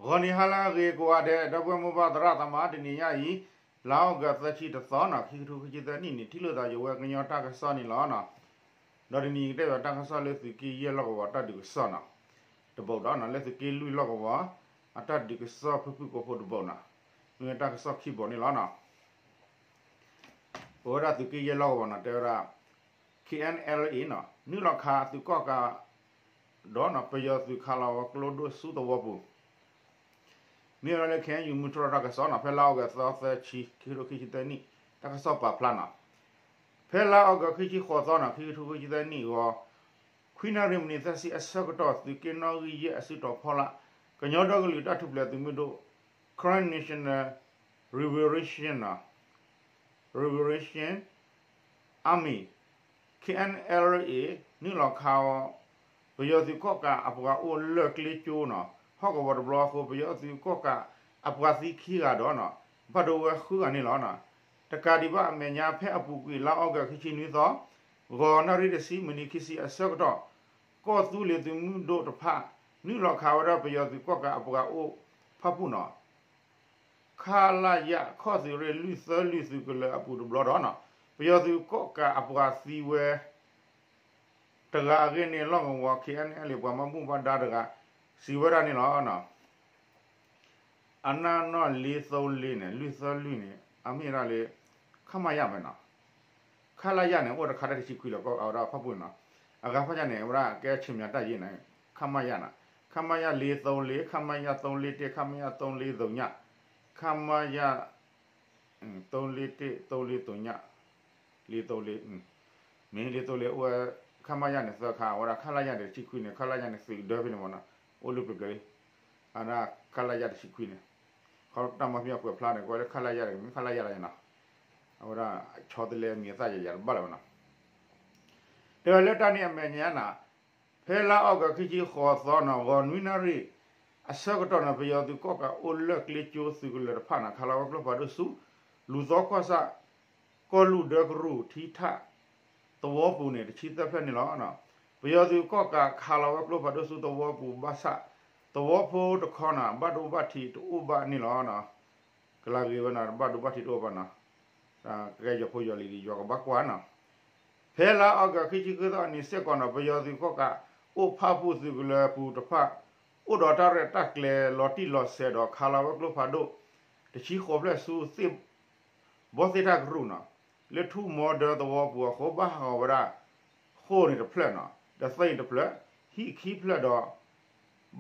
ဂီၤနံၤဟါလၢအဂ့ၤကိးဂၤဒဲး ဒီပုၢ်ဝဲၢ်မိၢ်ပၢ်သရၣ်သမါ တနံၤညါအံၤ လါအီကူးသၢဆံတသီနီၤ ခံကထိခံဆံသၢနံၣ်န့ၣ် ထံၣ်လိာ်သးယဝဲကညီတၢ်ကစီၣ်န့ၣ်လီၤ. ဒီးတနံၤအံၤကတဲဘၣ်တၢ်ကစီၣ်လၢသုးက့ယဲၢ်လီၢ်ကဝီၤတၢ်ဒုးကစီၣ်နီၤ တဘိးဒီးနီၤ လၢသုးက့လွံၢ်လီၢ်ကဝီၤ အတၢ်ဒုးကစီၣ်ဖုၣ်ဖုၣ်ကိာ်ဖိတဘိးနီၤ မ့ၢ်တၢ်ကစီၣ်ခံဘိးန့ၣ်လီၤ. ပဝဲဒၣ်သုးက့ယဲၢ်လီၢ်ကဝီၤနီၤ တဲဝဲဒၣ် K N L A နီၤ နုာ်လီၤခးသုးကီၣ်ကး ဒီးနီၤ ပယီၤသုးခးလီၤဝဲကျိဒိၣ်ဆူသဝီပူၤ မ့ၢ်ဝဲဒၣ်လၢ K N U မုၢ်တြီၢ်တၢ်ကစီၣ်နီၤ ဖဲလါအီကူးသီသၢဆံ ခံကထိခံဆံသၢနံၣ် တၢ်ကစီၣ်ပာ်ဖျါနီၤ ဖဲလါအီကူးခံဆံဃိးသီနီၤ ခံကထိခံဆံသၢနံၣ်အဂီၢ် ခွံနၣ်ရံၣ်မံးနံးသၢဆံအဆၢကတီၢ် သုးက့နီၣ်ဂံၢ်ယဲၢ်အစုတီၤဖီလာ် ကညီဒီကလုာ်တၢ်ထူၣ်ဖျဲးသုးမုၢ်ဒိၣ် Karen National Liberation နီၤ Liberation Army K N L A နုာ်လီၤခးအီၤ ပယီၤသုးကီၣ်ကးအပှၤအိၣ်လၢကျ့ကၠိနီၤ ဟီၣ်ကဝီၤတဘျီအဃိ ပယီၤသုးကီၣ်ကးအပှၤသံခံဂၤဒီးနီၤ ဘၣ်ဒိဝဲဃုဂၤန့ၣ်လီၤ. တကးဒံးဘၣ်အမဲာ်ညါ ဖဲအပူၤကွံာ်လါအီကူးခံဆံနွံသီ ဂီၤနၣ်ရံၣ်တဆံမံးနံးခံဆံအဆၢကတီၢ် ကီၢ်သူလ့ၤသုးမုၢ်ဒိၣ်တဖၣ် နုာ်လီၤခးဝဲဒၣ်ပယီၤသုးကီၣ်ကးအပှၤအိၣ်ဖၣ်ပူၣ်နီၤ ခလရ ခီၣ်သုးရ့ၣ်လွံၢ်သၢလွံၢ်သုးကလၢၤအပူၤတဘျီဒီးနီၤ ပယီၤသုးကီၣ်ကးအပှၤသံဝဲ တဂၤအဂ့ၢ်န့ၣ် လီၢ်ကဝီၤ K N L A ပှၤဘၣ်မူဘၣ်ဒါတဂၤ စံးဝဲဒၣ်န့ၣ်လီၤ. အနၢ်နီၣ် လေးသုံးလေးန့ၣ် လွံၢ်သၢလွံၢ်န့ၣ် အမ့ၢ်ဒၣ်လၢ ခမရ မ့ၢ်နီၤ ခလရ န့ၣ် အိၣ်တခါတၢ်တဆံခွံလီၤ ကီၢ်အဝဲဒၣ်ဖၣ်ပူၣ်န့ၣ်နီၤ အဂၤဖၣ်ညါန့ၣ် အဝဲဒၣ်ကဲဆံးမၠးတၢ်ယ့ၢ်န့ၣ် ခမရ နီၤ ခမရ လေးသုံးလေး ခမရ သုံးလေးတစ် ခမရ သုံးလေးသုည ခမရ သုံးလေးတစ် သုံးလေးသုည လေးသုံးလေး မ့ၢ် လေးသုံးလေး အိၣ်ဝဲ ခမရ န့ၣ်သၢခါ အဝဲဒၣ် ခလရ န့ၣ်တဆံခွံန့ၣ် ခလရ န့ၣ်သုးဒၢဖဲန့ၣ်မ့ၢ်နီၤ အိၣ်လၢပျၢၤပျၢၤလံ အဝဲဒၣ် ခလရ တဆံခွံန့ၣ် ခီတၢ်မၤဖံးအကွဲးဖျါန့ၣ် ကွဲးလၢ ခလရ တဂ့ၤ မ့ၢ် ခလရ လီၤနီၤ အဝဲဒၣ် ဆီတလဲအမံၤအသၣ်ယၤယၤတဘၣ်လၢၤဘၣ်နီၤ တဲဝဲလၢတၢ်န့ၣ်အမဲာ်ညါနီၤ ဖဲလါအီကူးခံဆံဃိးသီနီၤ ဂီၤနွံနၣ်ရံၣ် အဆၢကတီၢ်န့ၣ် ပယီၤသုးကီၣ်ကးအိၣ်လၢကျ့ကၠိသုးကလၢၤတဖၣ်န့ၣ် ခးလီၤဝဲကျိဖးဒိၣ်ဆူ လူၤသီကီၢ်ဆၣ် ကီၢ်လူၢ်ဒၢကရူၢ်ထံထၣ် သဝီပူၤန့ၣ် တဆံသၢဖျၢၣ်န့ၣ်လီၤ. ပယီၤသုးကီၣ်ကးခးလီၤဝဲကျိဖးဒိၣ်ဆူသဝီပူၤဘၣ်ဆၣ် သဝီဖိတခီန့ၣ် ဘၣ်ဒိဘၣ်ထံးတအိၣ်ဘၣ်န့ၣ်လီၤ. ကလၤဂ့ၤဝဲန့ၣ် ဘၣ်ဒိဘၣ်ထံးတအိၣ်ဘၣ်နီၤ ကဲယီၤဖိယီၤလံၤ ယွၤကဘၣ်ကွၢ်နီၤ ဖဲလါအီကူးခံဆံဃုသီအနံၤစ့ၢ်ကီးနီၤ ပယီၤသုးကီၣ်ကး အိၣ်ဖၣ်ပူၣ်သုးကလၢၤပူၤတဖၣ် အိၣ်ဒီးတၢ်ရဲၣ်တၢ်ကျဲၤလီၤတံၢ်လီၤဆဲးဒီး ခးလီၤဝဲကျိဖးဒိၣ် တဆံဃိးဖျၢၣ်ဆူသ့ၣ် ဘီသ့ၣ်တၢ်ကရူၢ်နီၤ လၢထူၣ်မီဒၢသဝီပူၤအဃိ ဘၣ်ဟးဂီၤဝဲဒၣ် ဃိၣ်န့ၣ်တဖျၢၣ်နီၤ ဒီးသ့ၣ်န့ၣ်တဖျၢၣ် ဟံၣ်ခံဖျၢၣ်ဒီး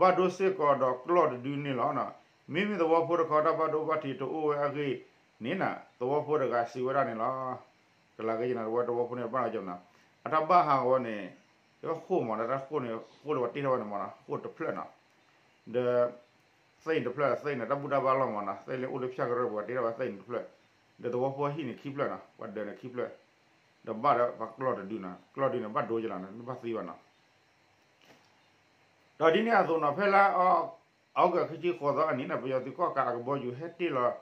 ဘၣ်ဒိစ့ၢ်ကီးဒီးကျီၢ်တဒုန့ၣ်လီၤ. မ့မ့ၢ်သဝီဖိတခီ တၢ်ဘၣ်ဒိဘၣ်ထံးတအိၣ်ဝဲအဂ့ၢ်န့ၣ်နီၤ သဝီဖိတဂၤစံးဝဲဒၣ်န့ၣ်လီၤ. ကလၤဂ့ၤယနီၤ တဝဲသဝီဖိန့ၣ်တဘၣ်နီၤကၠီနီၤ အတၢ်ဘၣ်ဟးဂီၤန့ၣ် ဃိၣ်မး တၢ်ဃိၣ်န့ၣ် ဃိၣ်လၢပှၤတ့ထီၣ်ဝဲန့ၣ်မးနီၤ ဃိၣ်တဖျၢၣ်နီၤ ဒီး သ့ၣ်န့ၣ်တဖျၢၣ် သ့ၣ်န့ၣ် တၢ်ဘူၣ်တၢ်ဘါလီၢ်မးနီၤ သ့ၣ်လၢအိၣ်လၢဖၠၣ်ကရၢပူၤ ပှၤတ့ထီၣ်ဝဲသ့ၣ်န့ၣ်တဖျၢၣ် ဒီးသဝီဖိဟံၣ်န့ၣ်ခံဖျၢၣ်နီၤ ပှၤဒၢးန့ၣ်ခံဖျၢၣ် ဒီးဘၣ်ဒီးပှၤကျီၢ်တဒုနီၤ ကျီၢ်ဒုန့ၣ် ဘၣ်ဒိကလီၤနီၤ မ့ၢ်ဘၣ်သံဘၣ်နီၤ ဒီးဒ်န့ၣ်အသိးနီၤ ဖဲလါအီကူးခံဆံဃိးသီအနံၤန့ၣ် ပယီၤသုးကီၣ်ကးအကဘီယူၤဟဲတ့ၢ်လီၤ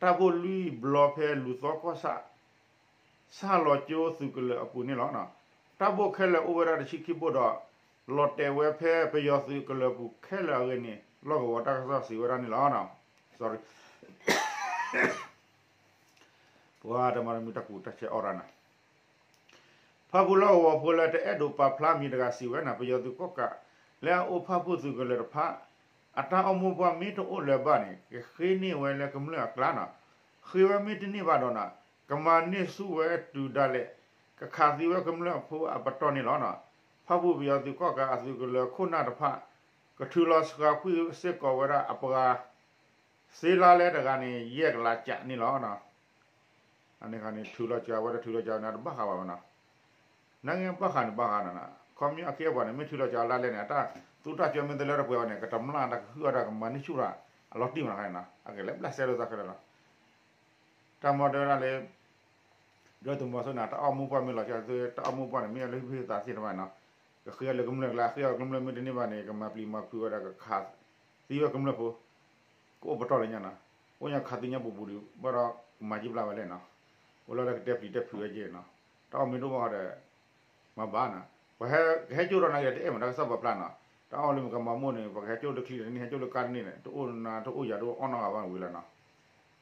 တၢ်ဘိၣ်လွံၢ်ဘျီဖဲလူၤသီကီၢ်ဆၣ် ဆၣ်လီၤကၠိသုးကလၢၤအပူၤန့ၣ်လီၤ. တၢ်ဘိၣ်ခဲလၢာ်အိၣ်ဝဲဒၣ်တဆံခံဘိၣ်ဒီး လီၤတဲာ်ဝဲဖဲပယီၤသုးကလၢၤပူၤခဲလၢာ်အဂ့ၢ်န့ၣ် လီၢ်ကဝီၤတၢ်ကစီၣ်စံးဝဲဒၣ်န့ၣ်လီၤ. ပှၤတမၤတမုာ်တၢ်ကူၣ်တၢ်ဆဲးအီၣ်ရၣ်နၤ ဖၣ်ပူၣ်လီၢ်ကဝီၤဖိလၢတအဲၣ်ဒိးပာ်ဖျါမံၤတဂၤစံးဝဲန့ၣ် ပယီၤသုးကီၣ်ကး လၢအအိၣ်ဖၣ်ပူၣ်သုးကလၢၤတဖၣ် အတၢ်အိၣ်မိၢ်ပှၢ်မ့ၢ်တအိၣ်လၢၤဘၣ်န့ၣ် ကဃ့န့ၢ်ဝဲလၢကမျၢၢ်အကျါနီၤ ဃ့ဝဲမ့ၢ်တန့ၢ်ဘၣ်ဒီးနီၤ ကမၤန့ၢ်ဆူၣ်ဝဲတုၤဒၣ်လဲာ် ကခးသံဝဲကမျၢၢ်ဖိအပတီၢ်န့ၣ်လီၤ. ဖၣ်ပူၣ်ပယီၤသုးကီၣ်ကးအသုးကလၢၤခိၣ်နၢ်တဖၣ် ကထုးလီၤစှၤကွံာ်စ့ၢ်ကီးဝဲဒၣ်အပှၤ စ့လါလဲတဂၤန့ၣ် ယဲၢ်ကလးကၠးန့ၣ်လီၤ. အန့ၣ်ခါန့ၣ် ထုးလီၤစှၤဝဲဒၣ် ထုးလီၤစှၤန့ၣ် တဘၣ်ဃးဘၣ်ဝဲနီၤ နဂ့ၢ်ဘၣ်ဃးန့ၣ်ဘၣ်ဃးနီၤ ခီမ့ၢ်အခ့အပှၤန့ၣ် မ့ၢ်ထုးလီၤစှၤလါလဲန့ၣ် အတၢ်သူတၢ်ကၠီမ့ၢ်တလၢတပှဲၤဘၣ်န့ၣ် ကတမျၢ်တၢ်ကဟုၣ်အတၢ် ကမၤန့ၢ်ဆူၣ်တၢ် အလီၤတံၢ်မးနီၤ အကလဲၤဘျးစဲလိာ်သးခဲလၢာ်လီၤ တၢ်မၤဒၢဝဲဒၣ်လၢ ဒုၣ်ဒါသုးမီၤစိရိၤန့ၣ် တၢ်အိၣ်မိၢ်ပှၢ်မ့ၢ်လီၤဆီ တၢ်အိၣ်မိၢ်ပှၢ်န့ၣ် မ့ၢ်လၢဟံၣ်ဖံးသးသ့ၣ်တဖၣ်န့ၣ်နီၤ ကဃ့အီၤလၢကမျၢၢ်ကျါ ဃ့အီၤကမျၢၢ်မ့ၢ်တန့ၢ်ဘၣ်န့ၣ် ကမၤပျံၤမၤဖုးဝဲဒၣ် ကခးသံဝဲကမျၢၢ်ဖိ ကအိၣ်ပတီၢ်လၢညါနီၤ အိၣ်ညါခးသံညါပူၤပူၤဒီး ဘၣ်ဒီးကမၤကံဘျၣ်ဝဲလဲၣ်နီၤ အိၣ်လီၤလၢကတဲပျံၤတဲဖုးဝဲက့ၤနီၤ တၢ်အိၣ်မ့ၢ်တအိၣ်ဘၣ်ဒီး မၤဘၣ်နီၤ ပှၤဟဲကဟဲကၠိၣ်ဒီးနၤက့ၤတအဲၣ်မး တၢ်ကစီၣ်ပာ်ဖျါနီၤ တၢ်အီၣ်လၢမ့ၢ်ကမၤမိၢ်န့ၣ် ပှၤကဟဲကၠိၣ်လၢချံတန့ၢ် ဟဲကၠိၣ်လၢကါတန့ၢ်န့ၣ် တအိၣ်နၤတအိၣ်ယၤတအိၣ်အီၣ်နီတဂၤဘၣ်ဝံၤလီၤနီၤ.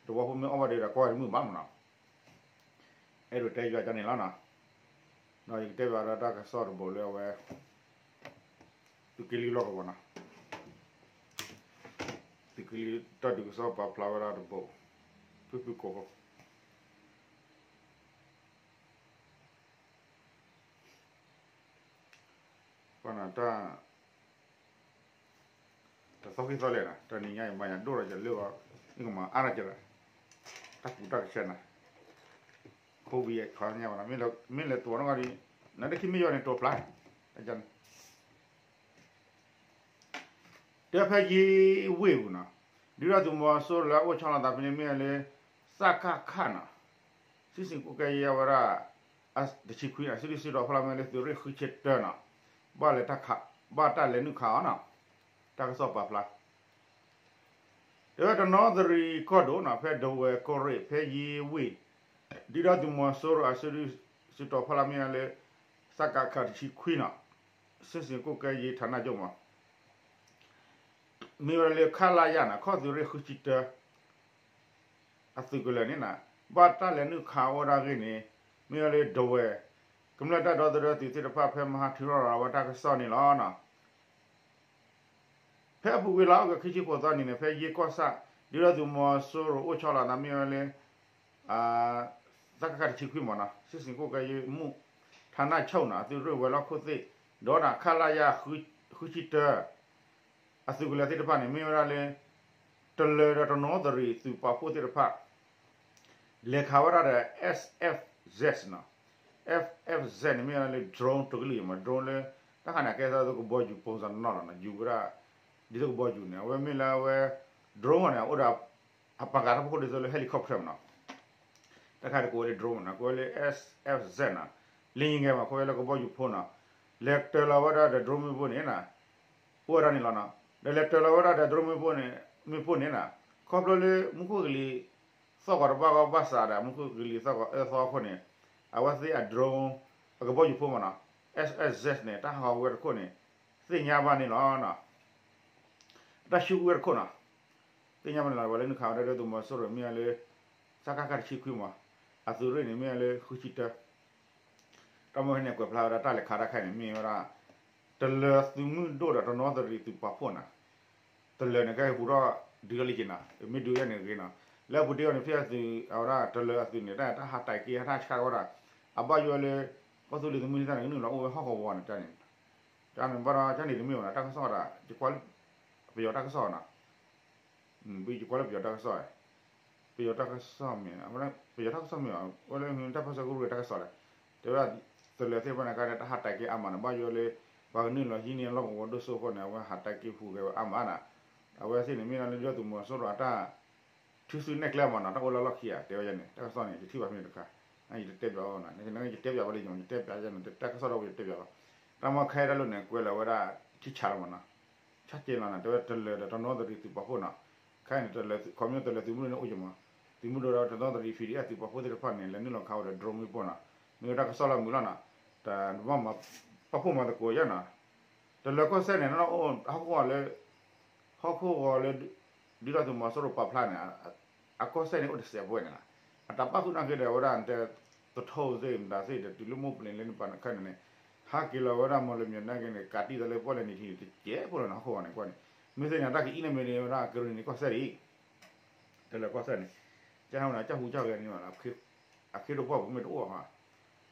သဝီဖိမ့ၢ်အီၣ်ဘၣ်ဒီး တၢ်ကီတမုာ်ဘၣ်မးနီၤ. အဲၣ်ဒိးတဲယွၤကန့ၣ်လီၤနီၤ. ဒီးယကတဲဘၣ်ဒီးတၢ်ကစီၣ်တဘိးလၢအဝဲ သုးက့လွံၢ်လီၢ်ကဝီၤနီၤ. သုးက့လွံၢ်တၢ်ဒုးကစီၣ်ပာ်ဖျါဝဲဒၣ်တဘိး ဖုၣ်ဖုၣ်ကိာ်ကိာ် ပှၤနတၢ် တသီခံသီလဲၣ်နီၤ တနံၤညါအံၤ မၤယၤဒိၣ်ဒီးယလၢအီၤ မ့ၢ်ကမၤအါထီၣ်ကဒီး တၢ်ကူတၢ်ကဆဲနီၤ COVID ခီညါဘၣ်နီၤ မ့ၢ်လဲၤတိၤနီၢ်ဂီၢ်ဒီး နတခံမ့ၢ်ယီၤန့ၣ် တိၤဖျါ တၢ်ကန့ၣ် တဲဖဲယ့ဝ့ၢ်ပူၤနီၤ ဒုၣ်ဒါသုးမီၤစိရိၤလၢအအိၣ်ဆီလီၤသးဖဲန့ၣ်မ့ၢ်ဝဲလၢ စကခနီၤ စံၣ်စိၤကိးကဲယဲၢ်ဝဲဒၣ် တဆံခွံနီၤ စုဒုၣ်စုတီၤဖီလာ်မ့ၢ်ဝဲလၢသုးရ့ၣ်ဃုဆံတၢနီၤ ဘၣ်လဲၤတၢ်ခး ဘၣ်တၢ်လဲၤနုာ်ခးအီၤနီၤ တၢ်ကစီၣ်ပာ်ဖျါ တဲဝဲတနီသရံၣ်ကီၢ်ဒိၣ်နီၤ ဖဲဒဝဲၢ်ကီၢ်ရ့ၣ် ဖဲယ့ဝ့ၢ် ဒုၣ်ဒါသုးမီၤစိရိၤအစုဒုၣ်စုတီၤဖီလာ်မ့ၢ်ဝဲလၢ စကခ တဆံခွံနီၤ စံၣ်စိၤကိးကဲယဲၢ် ဌာနချုပ်မး မ့ၢ်ဝဲလၢ ခလရ နီၤ ခီၣ်သုးရ့ၣ်ဃုဆံတၢ အသုးကလၢၤန့ၣ်နီၤ ဘၣ်တၢ်လဲၤနုာ်ခးဝဲဒၣ်အဂ့ၢ်န့ၣ် မ့ၢ်ဝဲလၢဒဝဲၢ် ကမျၢၢ်တၢ်ဒီသဒၢသုးသ့ၣ်တဖၣ်ဖဲမဟါထုးထီၣ်ရၤဝဲတၢ်ကစီၣ်န့ၣ်လီၤနီၤ ဖဲအပူၤကွံာ်လါအီကူးခံဆံဃိးသီနံၤန့ၣ် ဖဲယ့ၢ်ကီၢ်ဆၣ် ဒုၣ်ဒါသုးမီၤစိရိၤအိၣ်ဆီလီၤသးမ့ၢ်ဝဲလၢ စကခ တဆံခွံမးနီၤ စံၣ်စိၤကိးကဲယဲၢ်မူး ဌာနချုပ်နီၤ အသုးရ့ၣ်ဝဲၤလီၢ်ခိၣ်သ့ၣ် ဒီးနီၤ ခလရ ဃုဆံတၢ အသုးကလၢၤသ့ၣ်တဖၣ်န့ၣ် မ့ၢ်ဝဲဒၣ်လၢ တလၢၤဒီးတနီသရံၣ်သုးပာ်ဖှိၣ်သ့ၣ်တဖၣ် လဲၤခးဝဲဒၣ်ဒီး F F Z နီၤ F F Z န့ၣ် မ့ၢ်ဝဲဒၣ်လၢ drone တကလုာ်မး drone လၢ တၢ်ခါန့ၣ် အကဲသးသိးကဘီယူၤ ပုံစံ နီၤနီၤ ယူၤဝဲဒၣ် ဒ်သိးကဘီယူၤန့ၣ် အဝဲမ့ၢ်လၢအဝဲ drone န့ၣ် အိၣ်ဒီး အပာ်ကၤတၢ်ဖီခိၣ်ဒ်သိးလၢ helicopter မးနီၤ တၢ်ခါတကိးဝဲလၢ drone မးနီၤ ကိးဝဲလၢ F F Z နီၤ လံယံၤငယ် မး ကိးဝဲလၢကဘီယူၤဖိနီၤ လဲၤတၢၤလီၤဝဲဒၣ်ဒီး drone မ့ၣ်ပိၢ်န့ၣ်နီၤ အိၣ်ဝဲဒၣ်န့ၣ်လီၤနီၤ ဒီးလဲၤတၢၤလီၤဝဲဒၣ်ဒီး drone မ့ၣ်ပိၢ်န့ၣ် မ့ၣ်ပိၢ်န့ၣ်နီၤ ခီဖျိလၢမူခိၣ်ကလံၤသီၣ်ဂီၤတဘၣ်ဂီၢ်ဘၣ်ဆၣ်ဒီး မူခိၣ်ကလံၤသီၣ်ဂီၤအၢသီအခိၣ်န့ၣ် အဝဲသ့ၣ်အ drone အကဘီယူၤဖိမးနီၤ F F Z န့ၣ် တၢ်ဟးဂီၤဝဲတခိၣ်န့ၣ် သ့ၣ်ညါဘၣ်န့ၣ်လီၤနီၤ တၢ်ဆူကဝဲတခိၣ်နီၤ သ့ၣ်ညါဘၣ်န့ၣ်လီၤ ပှၤလၢနုာ်ခးဝဲဒၣ်ဒုၣ်ဒါသုးမီၤစိရိၤမ့ၢ်ဝဲလၢ စကခ တဆံခွံမး အသုးရ့ၣ်န့ၣ်မ့ၢ်ဝဲလၢဃုဆံတၢ တၢ်မ့ၢ်ဖဲန့ၣ် ကွဲးဖျါဝဲဒၣ်တၢ်လဲၤခးတၢ်ခဲအံၤန့ၣ် မ့ၢ်ဝဲဒၣ် တလၢၤသုးမုၢ်ဒိၣ်ဒီးတနီသရံၣ်သုးပာ်ဖှိၣ်နီၤ တလၢၤန့ၣ် ကဟဲဟူးထီၣ်ဒုးထီၣ်လံက့ၤနီၤ မ့ၢ်ဒုးယဲၢ်န့ၣ်ဂ့ၤနီၤ လၢအပူၤတ့ၢ်အီၤန့ၣ် ဖဲအသုး အဝဲဒၣ်တလၢၤအသုးန့ၣ် တၢ်တၢ်ဟးတၢ်က့ၤဟဲတၢ်ဆါဝဲဒၣ် အဘၣ်ယိၣ်ဝဲလၢ ကီၢ်သူလ့ၤသုးမုၢ်သံၣ်ဘိန့ၣ် ကနုာ်လီၤအိၣ်ဝဲဟီၣ်ကဝီၤန့ၣ် တၢ်န့ၣ် တၢ်န့ၣ်ဘၣ်ဒီး တၢ်န့ၣ်တမ့ၢ်ဘၣ်နီၤ တၢ်ကစီၣ်ဒၣ် ယကွၢ်လၢ ပယီၤတၢ်ကစီၣ်နီၤ ယကွၢ်လၢပယီၤတၢ်ကစီၣ် ပယီၤတၢ်ကစီၣ်မ့ၢ် ပယီၤတၢ်ကစီၣ်မ့ၢ် ဝဲလၢတၢ်ဖၢဆၢကရူၢ်တၢ်ကစီၣ်လဲၣ် တဲဝဲဒၣ် တလၢၤသ့ၣ်တဖၣ်န့ၣ် ကါန့ၣ် တၢ်ဟးတၢ်က့ၤအါမးန့ၣ် ဘၣ်ယိၣ်လၢ ပှၤကနုာ်လီၤဟံးန့ၢ်အလီၢ်ကဝီၤဒိၣ်စိအဃိန့ၣ် အဝဲဟးတၢ်က့ၤဟူးဂဲၤဝဲအါမးနီၤ အဝဲသ့ၣ်န့ၣ် မ့ၢ်ဒၣ်လၢဒုၣ်ဒါသုးမီၤစိရိၤအတၢ် ထုးစုနဲၣ်ကျဲမးနီၤ တၢ်အိၣ်လၢလီၢ်ခံဧါ တဲဝဲန့ၣ် တၢ်ကစီၣ်န့ၣ် ယထံၣ်ဘၣ်ဖဲန့ၣ်တခါ ယတတဲပၠးဘၣ်နီၤ ယတဲပၠးဘၣ်လၢယ ယတဲပၠးယဲန့ၣ် တၢ်ကစီၣ်ဒီးယတဲပၠးဘၣ် တၢ်မ့ၢ်ခဲတၢ်လိၣ်န့ၣ် ကွဲးလီၤဝဲဒၣ် ထံဆးလီၤမးနီၤ ဆါကဲလီၤန့ၣ် တဲဝဲတလၢၤဒီးတနီသရံၣ်သုးပာ်ဖှိၣ်နီၤ ခဲအံၤန့ၣ် တလၢၤ ခီပညီတလၢၤသုးမုၢ်ဒိၣ်န့ၣ်အိၣ်က့ၤမး သုးမုၢ်ဒိၣ်ဒီးတနီသရံၣ် P D F သုးပာ်ဖှိၣ်သ့ၣ်တဖၣ်န့ၣ် လဲၤနုာ်လီၤခးဝဲဒီး drone မ့ၣ်ပိၢ်နီၤ မ့ၢ်ဝဲတၢ်ကစီၣ်လၢအမုာ်လီၤနီၤ တဘၣ်မၤ ပာ်ဖှိၣ်မၤသကိးယဲနီၤ တလၢၤကီၢ်စဲၣ်န့ၣ် ဟီၣ်ခိၣ်ဂီၤလၢ ဟီၣ်ခိၣ်ဂီၤလၢ ဒုၣ်ဒါသုးမီၤစိရိၤပာ်ဖျါန့ၣ် အကီၢ်စဲၣ်န့ၣ်အိၣ်တစဲးဖိန့ၣ်လီၤ အတၢ်ပာ်ဃုာ်နာ်က့ဒီး အဝဲဒၣ်တဲ သထူၣ်သ့ၣ်မတၤသ့ၣ်ဒီး တုၤလၢမိၢ်ပလ့ၤလၢနပာ်နခါန့ၣ်န့ၣ် ဟးက့ၤလီၤဝဲဒၣ်မီၢ်လမၠိၤနာ်က့န့ၣ် ကးတံၢ်သးလၢပီၣ်လဲၣ်နံၤထံးန့ၣ် တစဲးဖိလီၤနီၤ ဟီၣ်ခိၣ်ဂီၤန့ၣ်ကွၢ်န့ၣ် မ့ၢ်သ့ၣ်ညါတၢ်ကအံၣ်န့ၣ်မ့ၢ်န့ၣ်ဝဲဒၣ် ကရံၣ်နံၤကီၢ်စဲၣ်ဒ်အံၤ တလၢၤကီၢ်စဲၣ်န့ၣ် ကဟဲဝဲန့ၣ် ကၢ်ဟူးကၢ်ဂဲၤန့ၣ် အခ့ဒိၣ်ပှၢ်ပူၤမ့ၢ်တအိၣ်ဘၣ်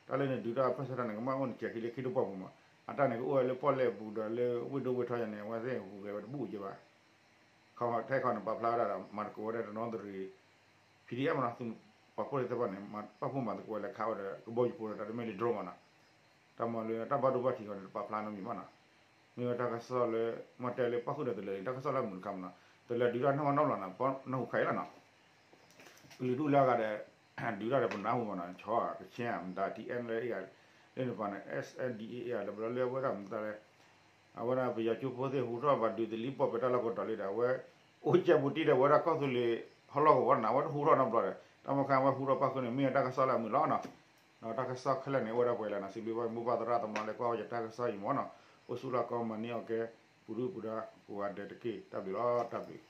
တၢ်လၢနဒုးတၢ်ဖၢဆၢတၢ်န့ၣ် ကမၣ်အိၣ်န့ၣ် ကဲၤခံလၢခ့ဒိၣ်ပှၢ်ပူၤမး အတၢ်န့ၣ်ကအိၣ်ဝဲလၢပီၣ်လဲၣ်ပူၤဒီးလၢဝ့ၢ်ဒိၣ်ဝ့ၢ်ထီယါန့ၣ် အဝဲသ့ၣ်ဟူးဂဲၤဝဲတဘူၣ်က့ဘၣ် ခီထဲခီန့ၣ် ပာ်ဖျါဝဲဒၣ်ဒီး မၤသကိးဝဲဒၣ်တနီသရံၣ် P D F မးနီၤ သုးပာ်ဖှိၣ်သ့ၣ်တဖၣ်န့ၣ် ပာ်ဖှိၣ်မၤသကိးဝဲလဲၤခးဝဲဒီး ကဘီယူၤဖိဒီး တၢ်တမ့ၢ်လၢ drone မးနီၤ တၢ်မၤလၢတၢ်ဘၣ်ဒိဘၣ်ထံးအီၤန့ၣ် တပာ်ဖျါနီတမံၤဘၣ်နီၤ မ့ၢ်ဝဲတၢ်ကစီၣ်လၢ မ့ၢ်တဲလၢပာ်ဃုာ်ဒီးတလၢၤန့ၣ် တၢ်ကစီၣ်လၢအမုာ်တခါမးနီၤ တလၢၤဒုးတၢ်နီၢ်နီၢ်ဘျီနီၤ ပနၢ်ဟူခါအံၤလီၤနီၤ ကလုာ်ဒူၣ်လၢအဂၤဒီး ဒုးတၢ်ဒီးပနၢ်ဟူမးနီၤ ဆီကဆ့မတၤ T N L A ဂၤ လၢနပာ်န့ၣ် S N D A ဂၤ လၢဘျီလၢအဝဲဒၣ်မတၤလဲၣ် အဝဲဒၣ်ပယီၤကၠိဖိသ့ၣ်ဟူးထီၣ်ဘၣ်ဒုးသလံၤပီၣ်ပဲတၢ်လီၢ်ကတီၤလံဒီး အဝဲ အိၣ်ကဲပူၤတံၢ်ဒီးဝဲဒၣ်ကီၢ်သူလ့ၤ ဟီၣ်လီၢ်ကဝီၤန့ၣ် အဝဲတဟူးထီၣ်နီတဘျီဒီး တၢ်မ့ၢ်ခါအဝဲဟူးထီၣ်ပာ်ဃုာ်န့ၣ် မ့ၢ်ဝဲတၢ်ကစီၣ်လၢအမုာ်လီၤနီၤ ဒီးတၢ်ကစီၣ်ခဲလၢာ်န့ၣ် အိၣ်ဝဲဒၣ်ပှဲၤလၢနီၤ စံးဘျုးဘၣ်မိၢ်ပၢ်သရၣ်သမါလၢကွၢ်ဝဲယတၢ်ကစီၣ်အံၤမးနီၤ အိၣ်ဆူၣ်လီၢ်ကီမၤန့ၢ်အီၤကဲ ပူၤဒုၣ်ပူၤဒါ ကိးဂၤဒဲးတက့ၢ်. တၢ်ဘျုးလီၤ, တၢ်ဘျုး.